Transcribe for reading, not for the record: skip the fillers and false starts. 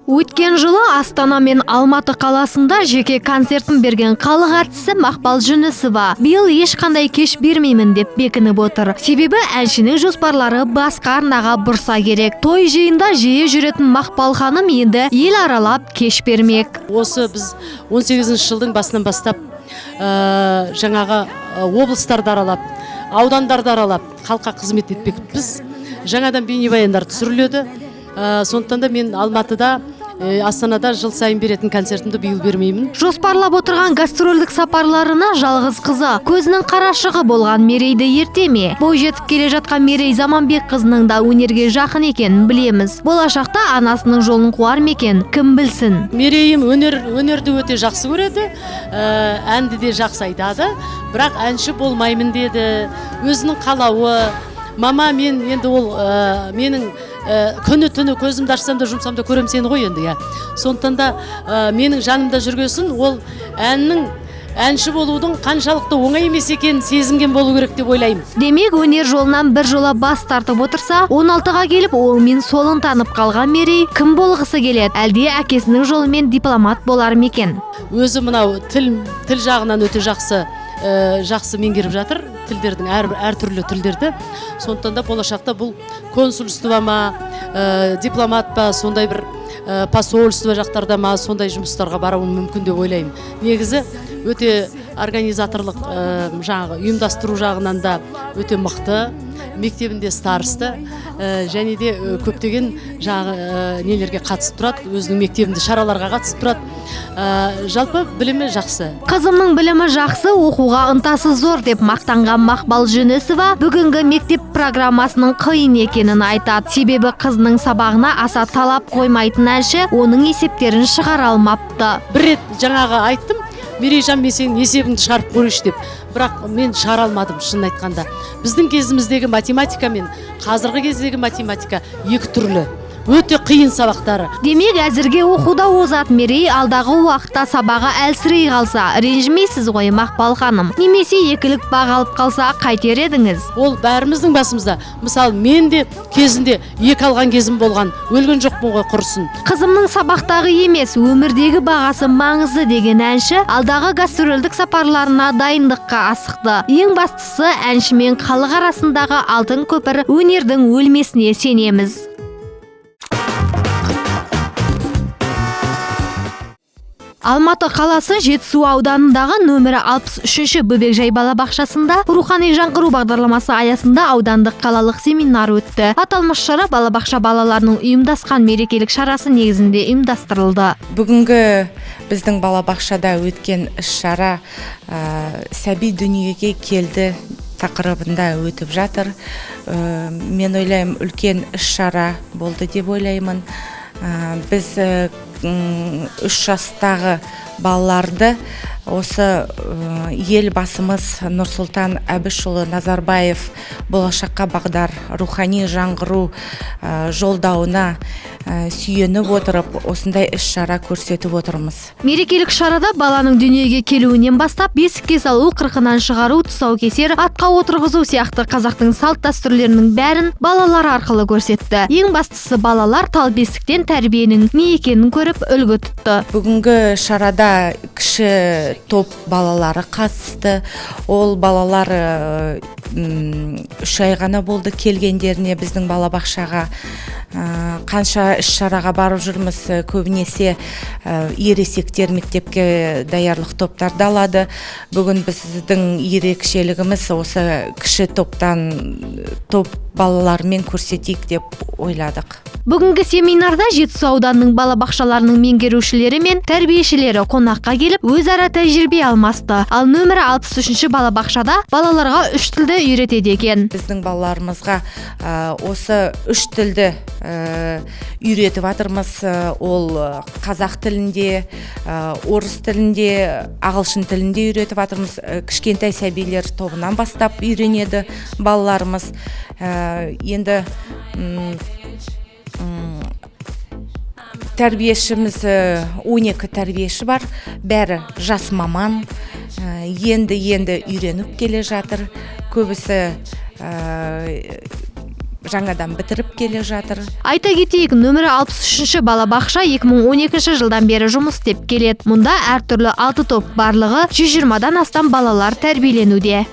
Өткен жылы Астана мен Алматы қаласында жеке концертін берген халық әртісі Мақпал Жүнісова биыл ешқандай кеш бермеймін деп бекініп отыр. Себебі әншінің жоспарлары басқа арнаға бұрса керек. Той жиында жиі жүретін Мақпал ханым енді ел аралап кеш бермек. Осы біз 18 жылдың басынан бастап жаңағы облыстарды аралап, аудандарды аралап, халыққа қызмет етпекпіз. Жаңадан бейнебаяндар түсіріледі. Сондықтан да мен Алматыда, Астанада жыл сайын беретін концертімді биыл бермеймін. Жоспарлап отырған гастрольдік сапарларына жалғыз қызы, көзінің қарашығы болған Мерейді ерте ме? Бой жетіп келе жатқан Мерей Заманбек қызының да өнерге жақын екенін білеміз. Болашақта анасының жолын қуар ма екен, кім білсін? Мерейім өнерді өте жақсы көреді, әнді де жақсы айтады, бірақ әнші болмаймын деді. Өзінің қалауы. Мама, мен енді ол менің күні түні көзімді ашсам да жұмсам да көрем сені ғой енді, иә. Сондықтан да менің жанымда жүргесін ол әнші болудың қаншалықты оңай емес екенін сезінген болу керек деп ойлаймын. Демек, өнер жолынан бір жола бас тартып отырса, 16-ға келіп оң мен солын танып қалған Мерей кім болғысы келеді? Әлде әкесінің жолымен дипломат болар ма екен? Өзі мынау тіл жағынан өте жақсы меңгеріп жатыр, тілдердің әртүрлі тілдерді. Сондықтан да болашақта бұл консульство ма, дипломат па, сондай бір посольство жақтарда ма, сондай жұмыстарға баруы мүмкін деп ойлаймын. Негізі өте организаторлық, жаңағы ұйымдастыру жағынан да өте мықты, мектебінде старосты, және де көптеген жаңағы нелерге қатысып тұрады, өзінің мектебінде шараларға қатысып тұрады. Жалпы білімі жақсы. Қызымның білімі жақсы, оқуға ынтасы зор деп мақтанған Мақпал Жүнісова бүгінгі мектеп программасының қиын екенін айтады. Себебі қызының сабағына аса талап қоймайтын әнші оның есептерін шығара алмапты. Бір рет жаңағы айттым, Мерейжан, мен сенің есебіңді шығарып көрейінші деп. Бірақ мен шығара алмадым, шынын айтқанда. Біздің кезіміздегі математика мен қазіргі кездегі математика екі түрлі. Өте қиын сабақтары. Демек, әзірге оқуда озат Мерей алдағы уақытта сабағы әлсірей қалса, ренжімейсіз ғой, Мақпал ханым? Немесе екілік бағ алып қалса, қайтер едіңіз? Ол бәріміздің басымызда. Мысалы, мен де кезінде екі алған кезім болған, өлген жоқпын ғой құрысын. Қызымның сабақтағы емес, өмірдегі бағасы маңызды деген әнші алдағы гастрольдік сапарларына дайындыққа асықты. Ең бастысы, әнші мен халық арасындағы алтын көпір өнердің өлмесіне сенеміз. Алматы қаласы Жетісу ауданындағы нөмірі 63-ші бөбекжай балабақшасында рухани жаңғыру бағдарламасы аясында аудандық қалалық семинар өтті. Аталмыш шара балабақша балаларының ұйымдасқан мерекелік шарасы негізінде ұйымдастырылды. Бүгінгі біздің балабақшада өткен іс-шара сәби дүниеге келді тақырыбында өтіп жатыр. Мен ойлаймын, үлкен іс-шара болды деп ойлаймын. Біз 3 жастағы балаларды осы ел басымыз Нұрсұлтан Әбішұлы Назарбаев болашаққа бағдар рухани жаңғыру жолдауына сүйеніп отырып, осындай іс-шара көрсетіп отырмыз. Мерекелік шарада баланың дүниеге келуінен бастап бесікке салу, қырқынан шығару, тұсаукесер, атқа отырғызу сияқты қазақтың салт дәстүрлерінің бәрін балалар арқылы көрсетті. Ең бастысы, балалар тал бесіктен тәрбиенің не екенін көріп үлгі тұтты. Бүгінгі шарада кіші топ балалары қатысты. Ол балалар 3 ай ғана болды келгендеріне біздің балабақшаға. Қанша іс-шараға барып жүрміз, көбінесе ересектер мектепке даярлық топтарды алады. Бүгін біздің ерекшелігіміз осы кіші топ балалармен көрсетейік деп ойладық. Бүгінгі семинарда Жетісу ауданының балабақшаларының меңгерушілері мен тәрбиешілері қонаққа келіп, өзара тәжірибе алмасты. Ал нөмірі 63-ші балабақшада балаларға 3 тілді үйретеді екен. Біздің балаларымызға осы 3 тілді үйретіп жатырмыз. Ол қазақ тілінде, орыс тілінде, ағылшын тілінде үйретіп жатырмыз. Кішкентай сәбилер тобынан бастап үйренеді балаларымыз. Енді тәрбиешіміз, 12 тәрбиеші бар, бәрі жас маман, енді-енді үйреніп келе жатыр. Көбісі Жаңадан бітіріп келе жатыр. Айта кетейік, нөмірі 63-ші балабақша 2012 жылдан бері жұмыс істеп келеді. Мұнда әртүрлі алты топ, барлығы 120-дан астам балалар тәрбиеленуде.